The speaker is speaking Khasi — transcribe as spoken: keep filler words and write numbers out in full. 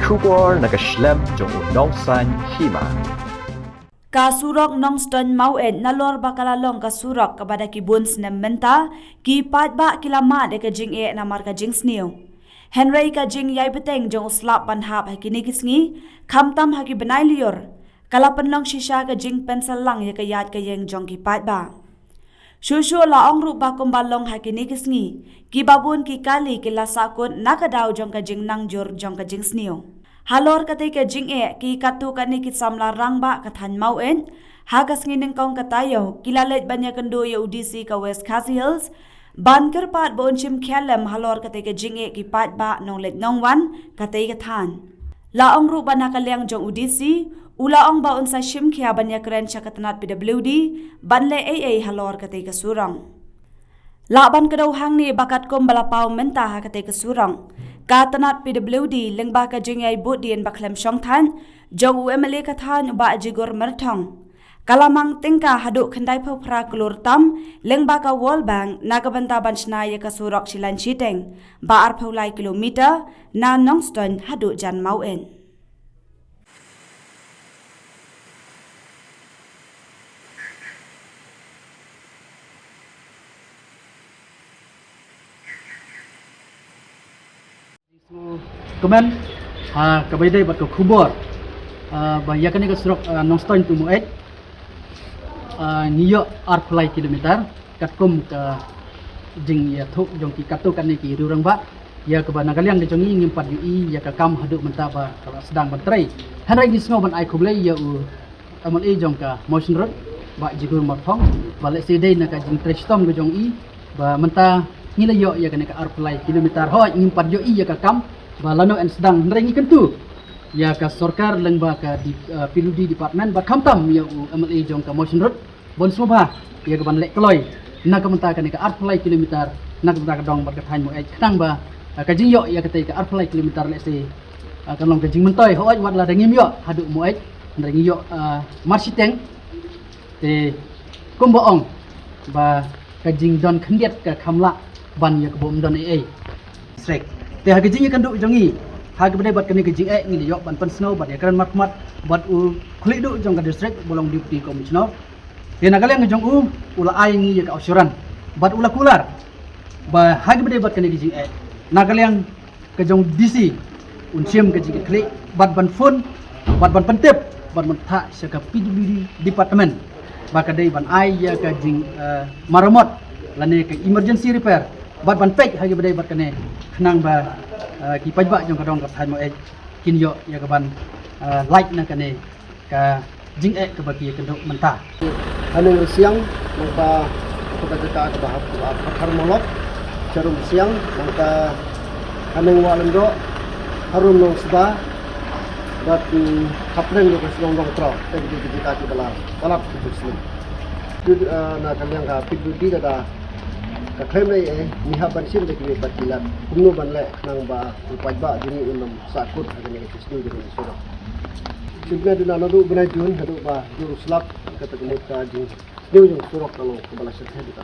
Khubor na ka shlem jong u nongsan hima. Ka surok Nongstoiñ Maweit nalor ba ka la long ka surok kaba da ki bun snem mynta, ki paidbah ki la mad ïa ka jingeh namar ka jingsniew. Hynrei ka jingïai bteng jong u slap ban hap ha kine ki sngi, khamtam ha ki bnai lyiur, ka la pynlong shisha ka jingpynsalang ïa ka ïaid ka ïeng jong ki paidbah. Shuh shuh la ong ruh ba kumba long ha kine ki sngi, kiba bun ki kali ki la sahkut na ka daw jong ka jingnangjur jong ka jingsniew. Halor katei ka jingeh, ki katto katne ki samla rangbah ka thaiñ Maweit, ha ka sngi nyngkong ka taïew, ki la leit ban ïakynduh ïa u D C ka West Khasi Hills, ban kyrpad ba un shim khia lem halor katei ka jingeh ki paidbah nongleit nongwan katei ka thaiñ. La ong ruh ba na ka liang jong u D C, u la ong ba un sa shim khia ban ïakren sha ka tnat P W D, ban leh ei ei halor katei ka surok. Lah ban kdew hangne ba katkum ba la paw mynta ha katei ka surok, ka tnat P W D lyngba ka jingïai buddien ba khlem shong thaiñ jong u M L A ka thaiñ u Bah Jigur Myrthong, ka la mang tyngka haduh khyndai phew phra klur tam lyngba ka World Bank na ka bynta ban shna ïa ka surok shilaiñ shiteng ba arphew lai kilometer na Nongstoiñ haduh jan Maweit. Kmen, ha, kaba ïadei bad ka khubor, ah, ba ïa kane ka surok, ah, Nongstoiñ to Maweit, ah, ngi ïoh arphew lai kilometer, katkum ka jingïathuh jong ki katto katne ki riew rangbah, ïa kaba na ka liang ka jong ngi ngim pat ïohi ïa ka kam haduh mynta ba ka la sdang ban trei. Hynrei ngi sngew ban ai khublei ïa u M L A jong ka Mawshynrut, Bah Jigur Myrthong, ba lehse dei na ka jingtrei shitom ka jong i, ba mynta ngi la ïoh ïa kane ka arphew lai kilometer, hooid ngim pat ïohi ïa ka kam ba lano yn sdang, hynrei ngi kyntu ïa ka sorkar lyngba ka di-, eh, P W D department, ba khamtam ïa u M L A jong ka Mawshynrut, ban sngewbha ïa ka ban leh kloi na ka bynta kane ka arphew lai kilometer, na ka bynta ka dong bad ka thaiñ Maweit, khnang ba, eh, ka jingïoh ïa katei ka arphew lai kilometer lehse, eh, kan long ka jingmyntoi, hooid wat la dang ngim ïoh haduh Maweit, hynrei ngi ïoh, eh, marshiteng. Te kumba ong ba ka jingdon khyndiat ka kham lah ban ïa kaba ym don ei ei. District. Te ha ka jingïakynduh jong ngi ha kaba ïadei bad kane ka jingeh, ngi la ïoh ban pynsngew bad ïakren markhmat bad u khlieh duh jong ka district, ba long Deputy Commissioner. Te na ka liang jong u, u la ai ngi ïa ka assurance bad u la kular ba ha kaba ïadei bad kane ka jingeh, na ka liang ka jong D C un shim ka jingkitkhlieh bad ban phone bad ban pyntip bad ban thah sha ka P W D department ba ka dei ban ai ïa ka jing, eh, maramot lane ka emergency repair bad ban peit ha kaba ïadei bad kane, khnang ba, eh, ki paidbah jong ka dong ka thaiñ Maweit kin ïoh ïa ka ban, eh, lait na kane ka jingeh kaba ki ïakynduh mynta. Haneng Rsiang, nangta ka jaka kaba hap, hap, hap Harum Molok, Jarum Rsiang, nangta haneng Wah Lyngdoh, Harum Nongsba, bad, mm, hapdeng ka shnong Nongtro, te ka jaka kiba la palat ki shnong. Jud, eh, na ka liang ka P W D ka da ka khlem ei ei, ngi hap ban shim da ki bad ki lad kumno ban leh khnang ba u paidbah jong ngi un ym sahkut ha kane ka jingïasniew jong ka surok. Shim na duna naduh bnai June haduh ba jur u slap, kata ka mut ka jingïasniew jong surok ka long kaba la shyrkhei bha.